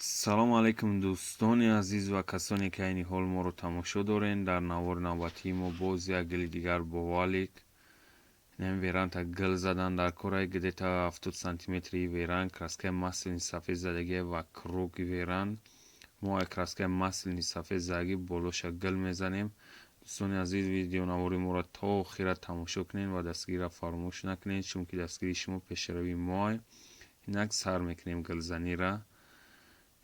Салому алайкум, дӯстони азиз ва касоне, ки айни ҳол моро тамошо дорен. Дар навори навбатии мо боз як гили дигар бо валик. Инами веранда гил задан дар кораи где-то 70 сантиметри веранд, краскаи масляный сафед задагия вокруг веранд. Мо ай краскаи масляный сафед задагӣ болоша гил мезанем. Дӯстони азиз, видеонавори моро то охира тамошо кунед ва дастгириро фаромӯш накунед, чунки дастгирии шумо пешравии моа. Инак сар мекунем гилзанира.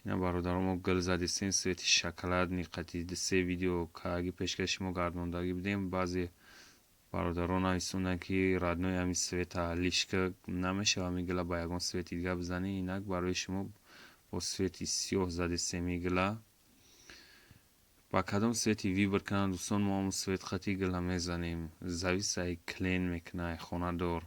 Ина, бародарон, мо гил задистем цвети шоколадный қати. Се видео каги пешкаши шумо гардондагӣ будем. Баъзе бародарон нависонданд, ки родной, ҳамин цвета лишка намешава, ҳамин гила ба ягон цвети дига бизанӣ. Инак барои шумо бо цвети сиёҳ задистем. И гила ба кадом цвети выбор кунанд, дӯстон, мо ҳамон цвет қати гила мезанем. Зависит ай клиент мекунад, ай хонадор.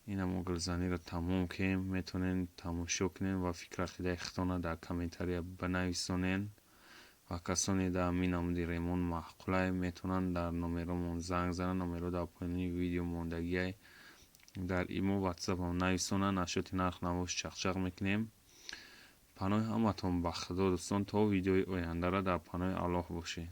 Ина мо гилзаниро тамом кунем, метавонед тамошо кунед ва фикр ақидаи худтонро дар комментария бинависонед. Ва касоне дар ҳамин намуди ремонт маъқулай, метавонанд дар номеромон занг зананд. Номерҳо дар поёни видео мондагиай. Дар имо, ватсапам нависонанд, насчёти нарх навош чақчақ мекунем. Паноҳи ҳаматон ба Худо, дӯстон, то видеои ояндаро дар паноҳи Аллоҳ бошед.